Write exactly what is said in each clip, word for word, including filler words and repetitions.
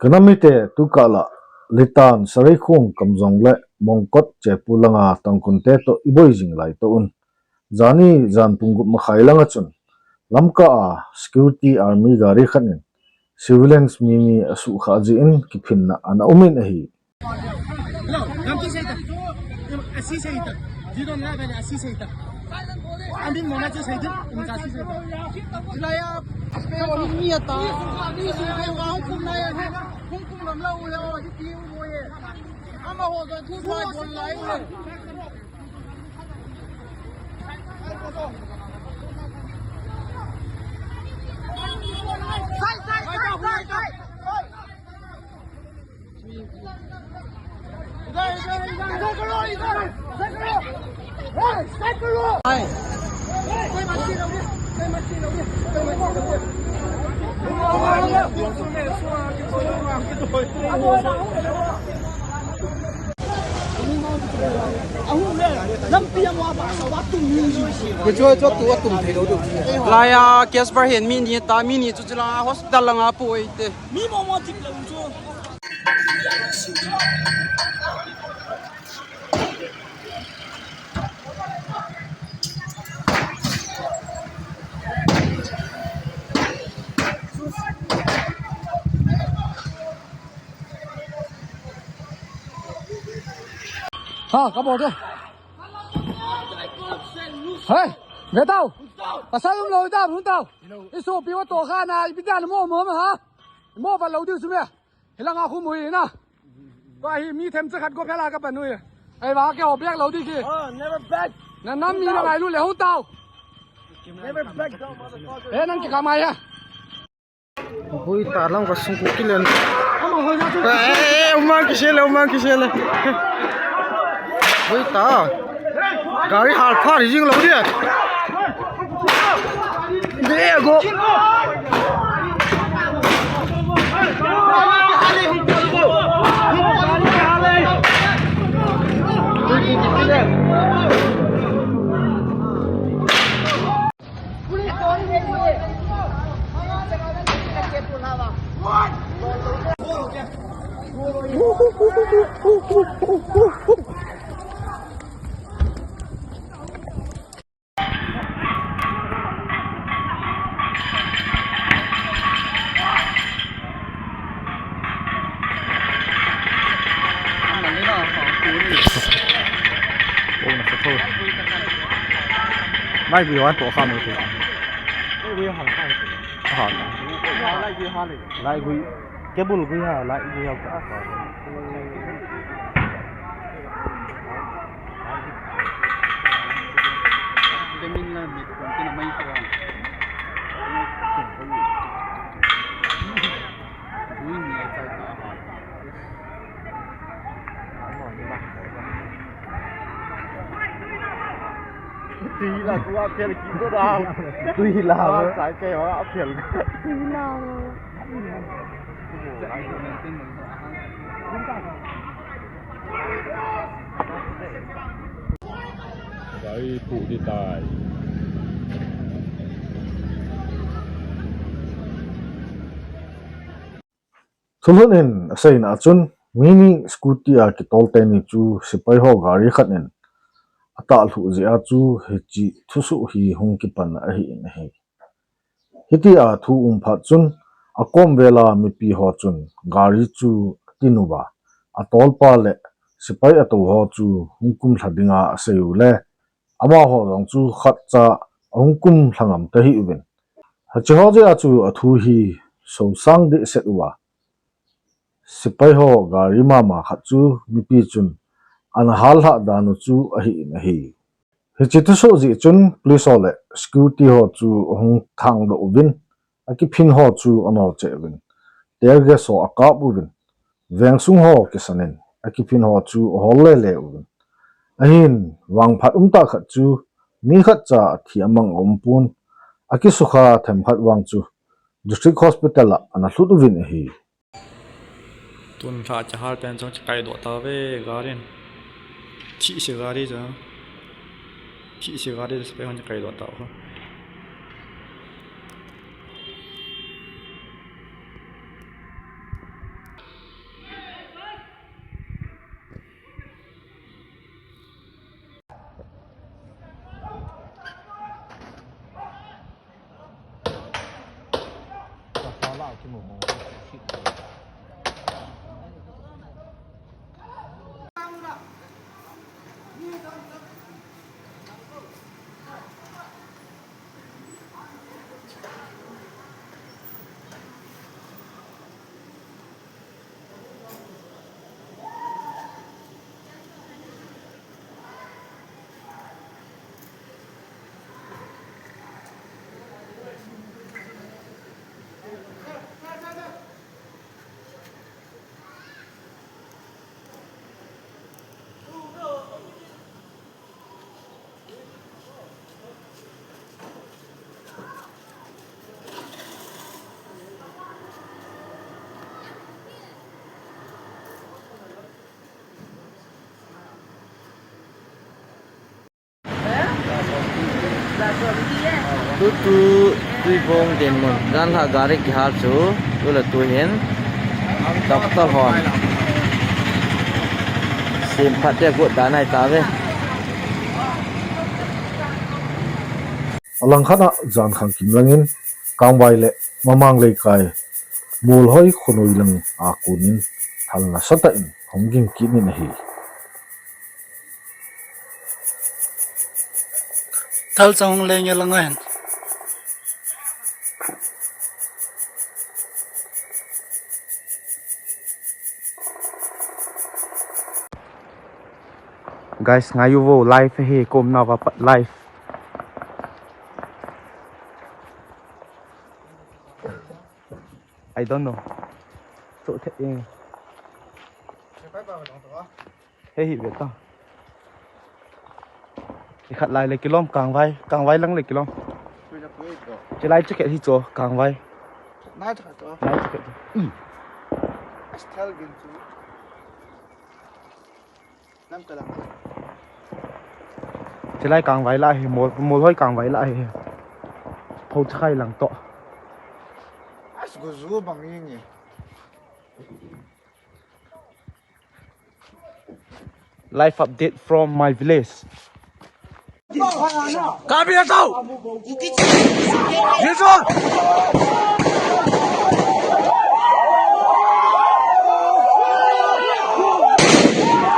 Ka nam mite, tukah lah Litan, Sareikhong, Kamjong le Mongkot chepu langa Tangkhul te toh i boi jing lai toh un. Jani jan pung gup makhai langa chun Lamka a security army gari khat in civilians mi ni a suhkhah jeh in kiphinna ana um in ahi. Hello, lampi sei ta. Asi sei ta. Didon la bele asi sei ta. Amin mona chu sei ta. Umka asi sei ta. Laya, mi ata. Mi sei ta. Hong kum laya. Hong kum lam la u ya. Hiti u ye. Ama ho ga tu sai bon lai u ye. Laiya Casper hin mi ni ta, mi ni chu chulanga hospital langa pui te. Mi mo mo tik lo chu. Ha, ka bol de. Hey, ve tau. Pasal um lou tau, um tau. I sopi u toh kha na, ipi dan mo mo ha. Mo va lou diu chu me. Hilanga khu mu hi na. Ka hi mi themcha khat go phela ka pan u hi. Ei va ke ho bek lou di ki. Ah, never back. Na nam mi na ngailu le hung tau. Never back down, motherfucker. Eh, nang kikam a ya. Bui ta lang ka sung ku kilen. Eh, eh, eh, umang kisele, umang kisele. Bui ta. Gari hal phar jing lou dia. Dia go. Lai gui hon to kha mo tu. Lai gui hon kha. Ha. Lai gui hon le. Lai gui. Cable gui ha, lai gui ha. Vitamin la mit kon tina mai ko. Gui ni ai chai ta ha. Tui la, tu a phel ki ko da. Tui la. Ah, chai ke wa phel. Tui la. Gari pu di tai. Thulhut in aseina a chun, mini scooty a kitol teni chu sepai ho gari khat in atah lhuh jeh a chu hiche thusoh hi hung kipan ahi in ahi. Hitia thu um phat chun, akom vela mipi ho chun gari chu atin uva, atolpa le sepai atou ho chu hung kumlha dinga asei u le, amaho jong chu khatcha ahung kumlha ngam tahih uvin. Hiche ho jeh a chu athu hi sosang dehset uva, sepai ho gari mama khat chu mipi chun ana hallhah dan u chu ahi in ahi. Hiche thusoh jeh chun police ho le security ho chu ahung thangdoh uvin, akiphin ho chu anol cheh uvin, tear gas ho akap uvin, vengsung ho kisan in akiphin ho chu ahol lele uvin. Ahin, vangphat umtah khat chu mi khatcha athi amang aumpon, akisukha themkhat vang chu District Hospital a ana lhut uvin ahi. Tun lha cha hal pen chong cha kaidoh tauve gari in. Thihse gari cha. Thihse gari cha sepai hon cha kaidoh tau. Tutu Tuibong Dinmun. Janhi gari kihal chu, tule tuhin doctor hon semphat te got dan ahi tave. Alangkhat a jan khang kim langin Kangvai le Mamang Leikai Molhoi khonoi lang a konin thal nasatah in hung ging kit in ahi. Thal chang hung leng e lang ahin. Guys, ngai uvo, live hi, ka umna uva pat live. I don't know. Chu the, eh. He hi ve ta. I khat lai le kilom Kangvai, Kangvai lang le kilom. Chilai chu khet hi chu Kangvai. Nai chu khet chu. Nai chu khet chu. I. Astel gin chu. Lam ka lam. Chilai Kangvai la hi, Mol, Molhoi Kangvai la hi. Pho chakhai lang to. As go zu bang ni ni. Live update from my village. Kami na tao! Yeso!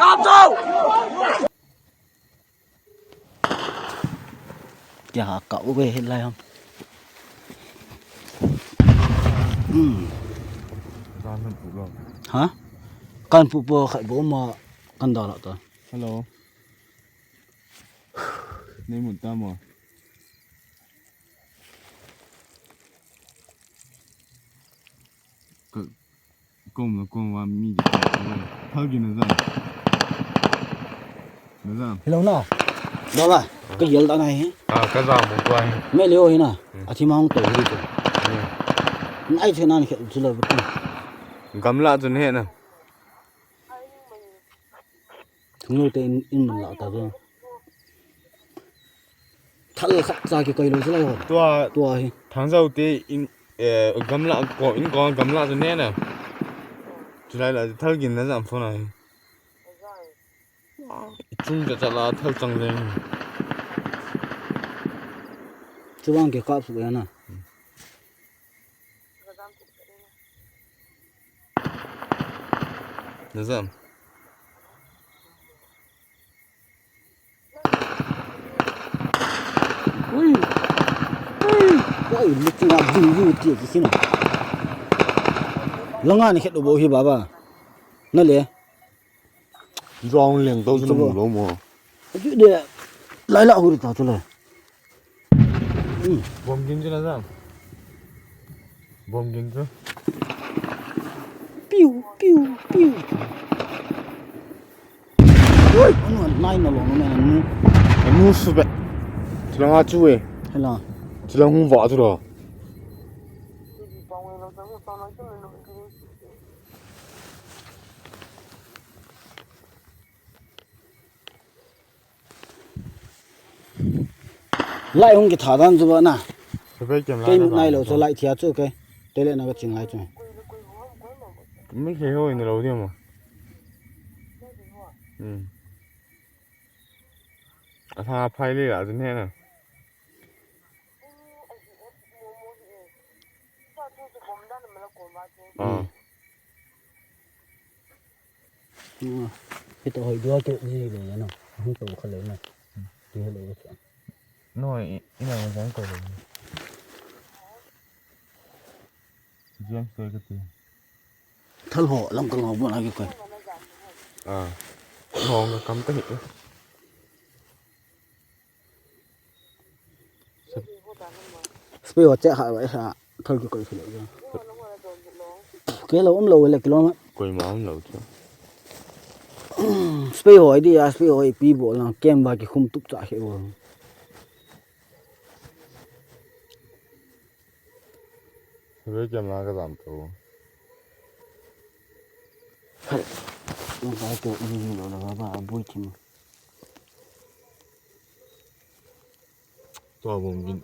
Kap tao! Kya ha ka uve he lai ham. Hmm. Jan han pu lo. Ha? Kan pu po khat bo ma kan da la ta. Hello. Nei mun ta mo. Ka, kom na kom wa mi di. Thal gin na jam. Na jam. Hello na. Baba, ka yel da na hi. Ah, ka jam bu ko hi. Me leo hi na. Hmm. Athi ma hung to hi to. Hmm. Nai the nan khe chu la bu. Gamla chu ne na. Thunglou te in, in mun la ta chu. Thal khat cha kikoi lou chu lai ho. Tua, tua hi. Thangzau te in, eh, gamla ko, in ko gamla chu ne na. Chulai la thal gin na jam phone a hi. Chung cha cha la thal chang jeng. Chuwang ke kap su ya na. Na jam. Ui. Ui. Ui, looking up, view, view, tia, tia, tia. Langa ni khet bo hi baba. Na le. Jong leng to chu mu lo mo. Aju de. Lai la hu ta chu le. Bom gin chu na jam. Bom gin chu. Piu, piu, piu. Oi, anu nai na lo na nu. Anu su be. Chulanga chu e. Hela. Chulang hu va chu lo. Lai hung kitha dan chu ba na. Sabai kem lai. Kei na mut nai lo chu lai thia chu kei. Tele na ka ching lai chu. Mi khe ho in lo dia mo. Hmm. A tha phai le la chu ne na. Sa chu chu bom dan ma la Hoi dua ke ji le na. Hung to kha le na. Ti le ke. No, i, i na jang ko le. James ko ke ti. Thal ho lam ka lo bo na ke ko. Ah. Ho ka kam ta hi. Spray ho che ha wa ha thal ki koi philo. Ke lo um lo le kilo ma. Koima um lo chu. Spray ho di a spray ho pi bo la kem ba ki khum tup cha he bo. Spray kem la ka dam to. Hai. Lo ba ke um lo la ba bui thim. Tua bom gin.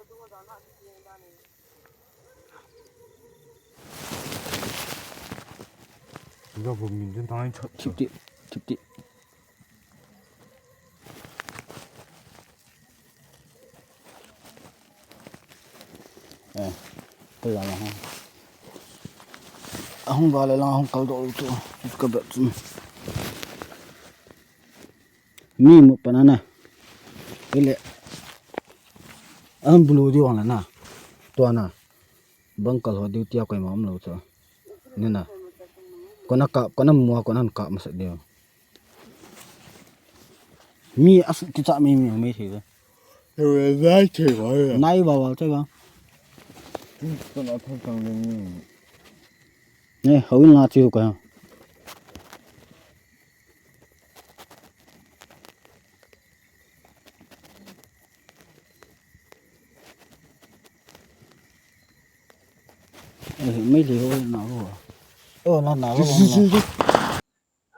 Tua bom gin tin thang chot. Chip ti, chip ti. Eh, kal la ha. Ahung ba le la hung kal do tu. Ka ba tu. Mi mu panana. Ile. An bulu di wang na. Tua na. Bang kal ho di tia koi ma um lo cho. Ni na. Kona ka, kona mua, kona ka masa di. Mi asu ti cha mi mi mi thi. Nai ba wa cha ba. Kona thang thang le ni. Ne, hawin la chi ka.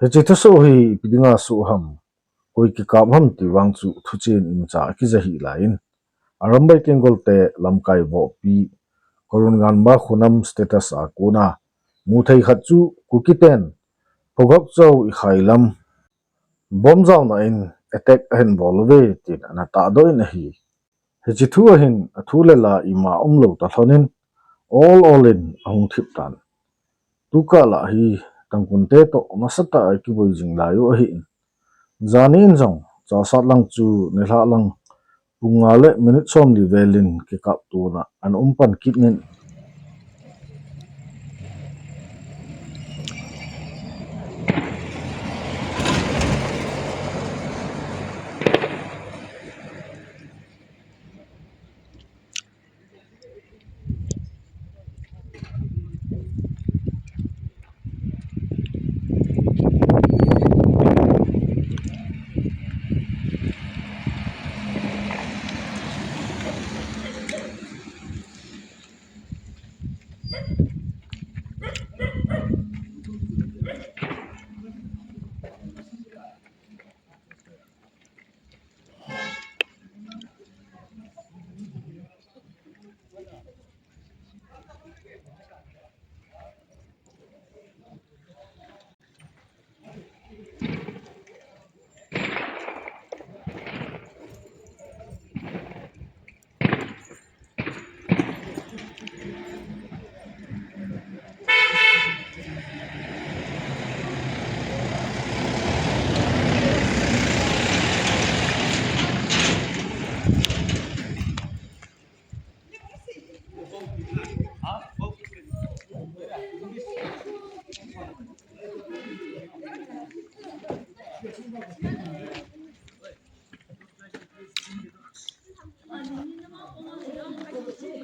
Hiche thusoh hi ipi dinga soh ham, koi kikap ham ti vang chu thuchen imacha akija hih laiyin, Arambai Tenggol te lamkai vohpi, Karon Nganba Khonam status a kona muthei khat chu Kuki ten Phogakchao Ikhai lam bomb jaona in attack ahin bol uve tin ana tahdoh in ahi. Hiche thu ahin athu le la ima umlou talhon in ol ol in ahung thip tan. Tukah lah hi Tangkhul te toh nasatah a kiboi jing lai u ahin. Jani in jong Chassad lang chu nilhah lang pung nga le minute somli vel in kikaptona ana um pan kit in.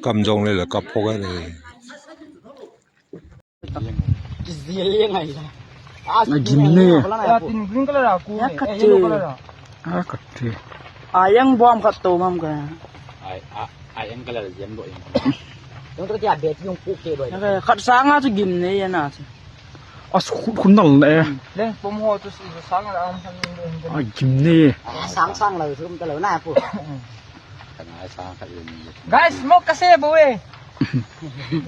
Kam jong le la kap phoga le. Kizil le ngai la. A gim ne. Ya tin green color a ku. Ya kat yellow color a. A kat te. A yang bom khat to mam ka. Ai a a yang color yam do yang. Yang to tia bet yung ku ke do. Khat sanga chu gim ne ya na chu. A su khun khun nal ne. Le pom ho chu si sanga am han. A gim ne. Sang sang lo sum ta lo na pu. Guys, mo kase bo e.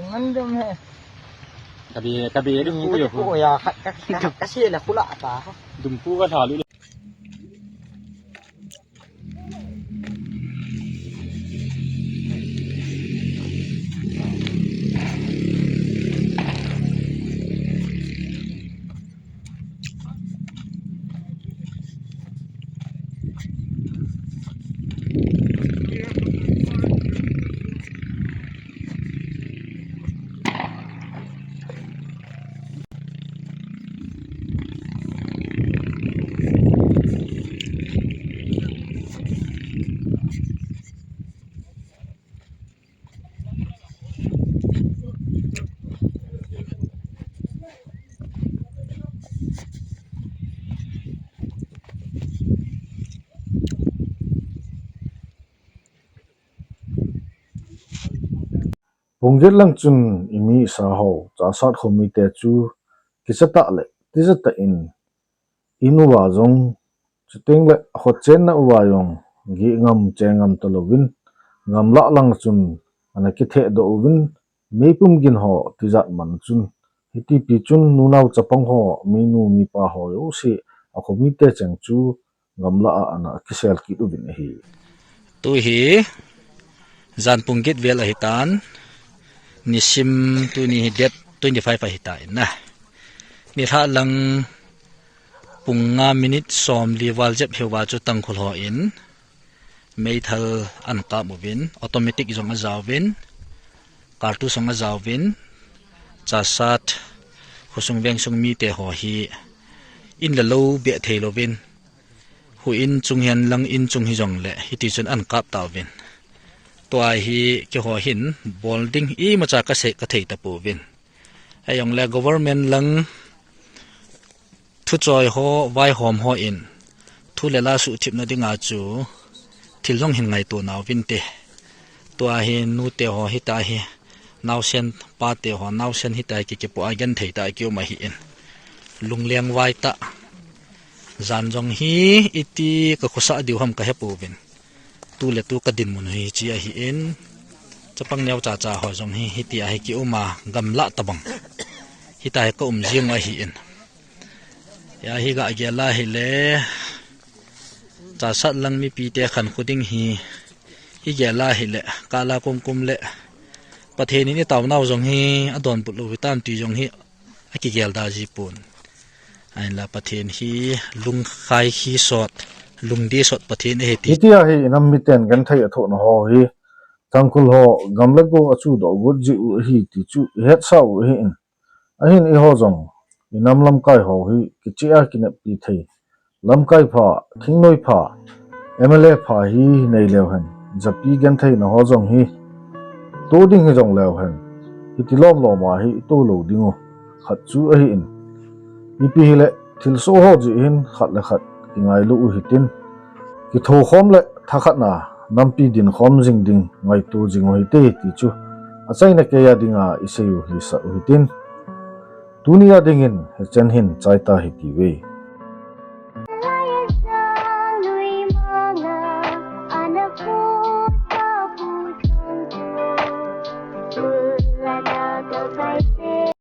Ngan dum he. Kabi, kabi, dum pu yo. Pu ya, ka, ka, ka, kasi la kula ta. Dum pu ka thalu. Pungget lang chun imi isa ho, Chahsat khomite chu kichatah le tijatah in, in uva jong, chutengle khochenna uva jong, geh ngam che ngam talouvin, gamlah lang chun ana kithehdoh uvin, meipum gin ho tijat man chun, hitipi chun nunao chapang ho, minu mipa ho jouse, akhomite cheng chu gamlah a ana kisel kit uvin ahi. Tuhi, jan pungget vel ahitan, nisim tuni hi date twenty five ahitan na. Nilhah lang pung nga minute somli val jep hiuva chu Tangkhul hon meithal ana kap uvin, automatic jong ajauvin, kartus jong ajauvin, Chahsat khosung vengsung mite ho hi in le lou beh theilouvin, hu in chung hihen lang in chung hijongle hitichun ana kap tauvin. Tua hi keiho hin bol ding imacha kasei kathei tapouvin. Ahijongle government lang thuchoi ho, vaihom hon thu le la suhthipna dinga chu thil jong hin ngaito nauvinte. Tua hi nute ho hita hi, naosen pate ho, naosen hita hi kikipoh a genthei tah a kium ahin, lunglengvai tah. Jan jong hi iti kakhosah diu ham kahepouvin, tu le tu kadinmun hi hiche ahin, chapang neochacha ho jong hi hitia hi kiuma gamlah tobang hitia hi kaum jing u ahin. Hia hi gagel a hile, Chahsat lang mipite khankho ding hi, igel a hile, kala kumkum le Pathen in itaonau jong hi adonbut lou hitam ti jong hi akigel da jipon. Ahinla Pathen hi lungkhai hi sot, lungdei sot Pathen ahi ti. Hitia hi inam miten genthei athohna ho hi, Tangkhul ho gam le go achuhdoh got jeh u ahi ti chu ihetsah u ahin. Ahin eiho jong inam lamkai ho hi kicheh a kineppi thei, lamkai pha, thingnoi pha, M L A pha hi neileu hen, japi gentheina ho jong hi toh ding hijongleu hen, hiti lomlom a hi itoh lou dingu khat chu ahin. Ipi hile thilsoh ho jeh hin khat le khat kingailu u hitin, kithokhom le thakhatna nampi dinkhom jing ding ngaito jing u hite ti chu achaina keiya dinga isei u hisah u hitin. Tunia dingin hichen hin chaita hitiuve.